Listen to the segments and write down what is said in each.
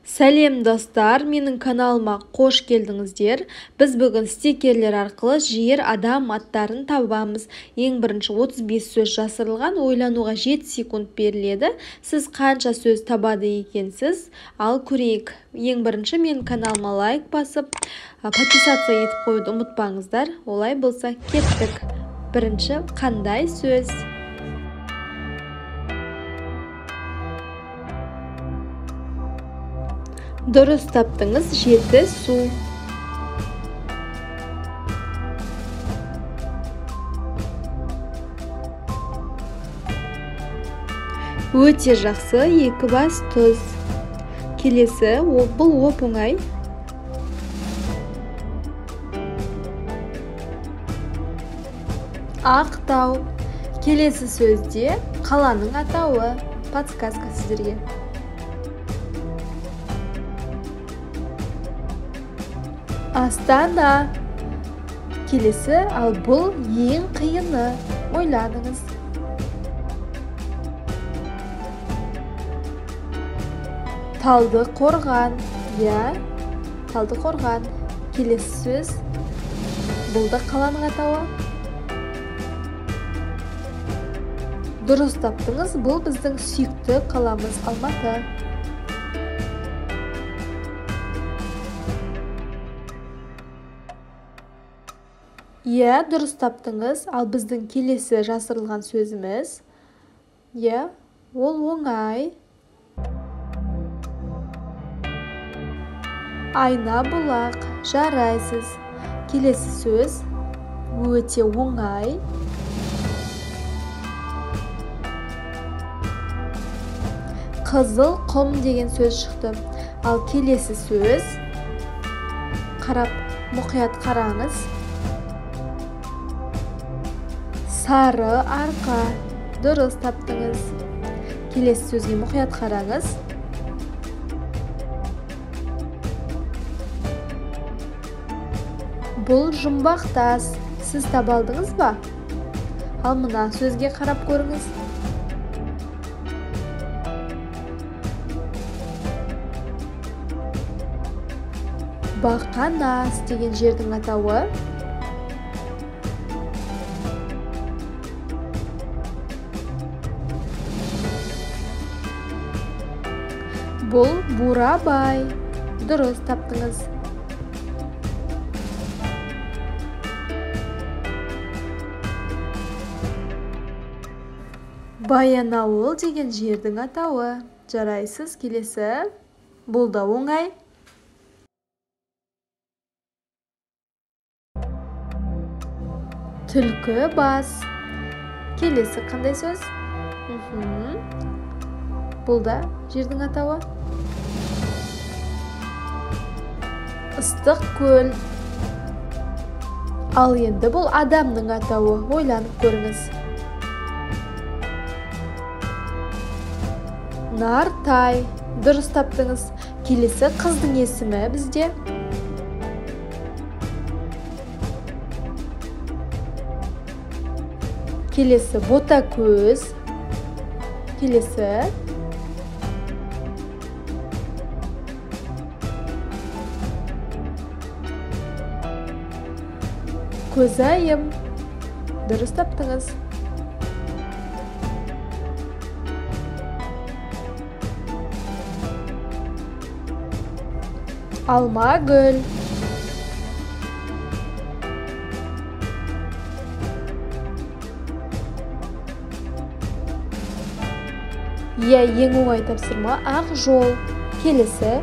Сәлем достар, менің каналыма қош келдіңіздер. Біз бүгін стикерлер арқылы жер, адам аттарын табамыз. Ең бірінші 35 сөз жасырылған, ойлануға 7 секунд беріледі. Сіз қанша сөз табады екенсіз? Ал көрейік. Ең бірінші менің каналыма лайк басып, подписаться етіп қоюды ұмытпаңыздар. Олай болса кеттік. Бірінші қандай сөз? Дұрыс таптыңыз, 7 су. Өте жақсы, 2 бас тұз. Келесі, бұл оп-оңай. Ақтау. Келесі сөзде қаланың атауы. Подсказка сіздерге. Астана. Келесі, ал бұл ең қиыны. Ойланыңыз. Талдықорған. Иә, Талдықорған. Келесі сөз, бұл да қаланың атауы. Дұрыс таптыңыз, бұл біздің сүйікті қаламыз Алматы. Иә, дұрыс таптыңыз. Ал біздің келесі жасырылған сөзіміз, иә, ол оңай. Айна бұлақ. Жарайсыз. Келесі сөз өте оңай. Қызыл құм деген сөз шықты. Ал келесі сөз, қарап, мұқият қараңыз. Сары арқа. Дұрыс таптыңыз. Келесі сөзге мұқият қараңыз. Бұл жұмбақ тас. Сіз таба алдыңыз ба? Ал мына сөзге қарап көріңіз. Бақанас деген жердің атауы. Бұл Бурабай. Дұрыс таптыңыз. Баянауыл деген жердің атауы. Жарайсыз, келесі. Бұл да оңай. Түлкі бас. Келесі қандай сөз? Бұл да жердің атауы. Ыстық көл. Ал енді бұл адамның атауы. Ойланып көріңіз. Нартай. Дұрыс таптыңыз. Келесі қыздың есімі бізде. Келесі Ботакөз. Келесі Көзайым. Дұрыс таптыңыз. Алмагүл. Иә, ең оңай тапсырма ақ жол. Келесі.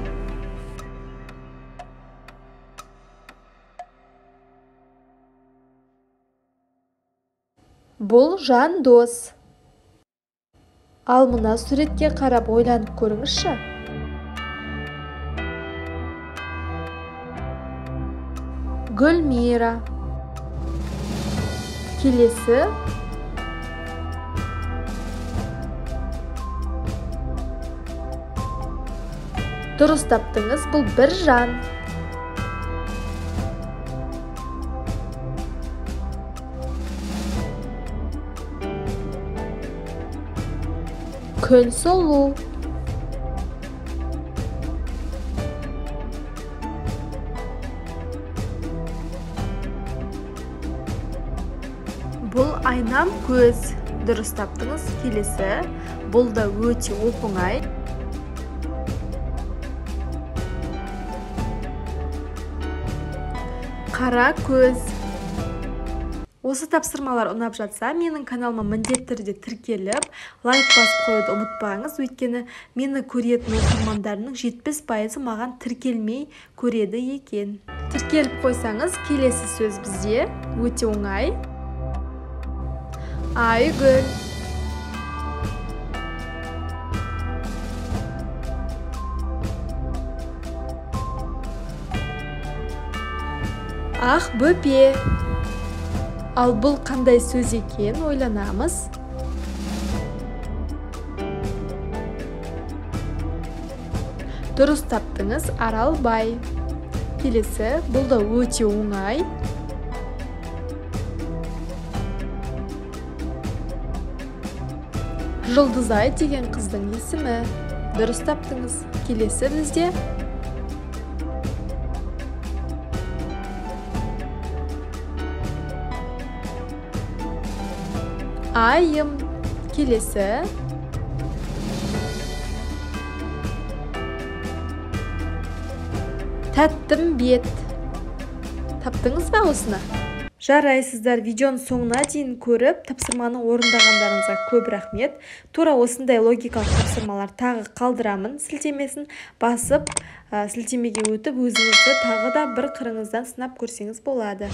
Бұл Жандос. Ал мына суретке қарап ойланып көріңізші. Гүлмира. Келесі. Дұрыс таптыңыз, бұл Біржан. Күнсұлу. Айнам көз. Дұрыс таптыңыз. Келесі. Бұл да өте оп-оңай. Қара көз. Осы тапсырмалар ұнап жатса, менің каналыма міндетті түрде тіркеліп, лайк басып қоюды ұмытпаңыз. Өйткені мені көретін оқырмандарымның 70% маған тіркелмей көреді екен. Тіркеліп қойсаңыз, келесі сөз бізде өте оңай. Айгүл. Ақбөпе. Ал бұл қандай сөз екен, ойланамыз. Дұрыс таптыңыз, Аралбай. Келесі, бұл да өте оңай. Жұлдызай деген қыздың есімі. Дұрыс таптыңыз. Келесі бізде Айым. Келесі Тәттімбет. Таптыңыз ба осыны? Жарайсыздар, видеоның соңына дейін көріп, тапсырманы орындағандарыңызға көп рахмет. Тура осындай логикалық тапсырмалар тағы қалдырамын. Сілтемесін басып, сілтемеге өтіп, өзіңізді тағы да бір қырыңыздан сынап көрсеңіз болады.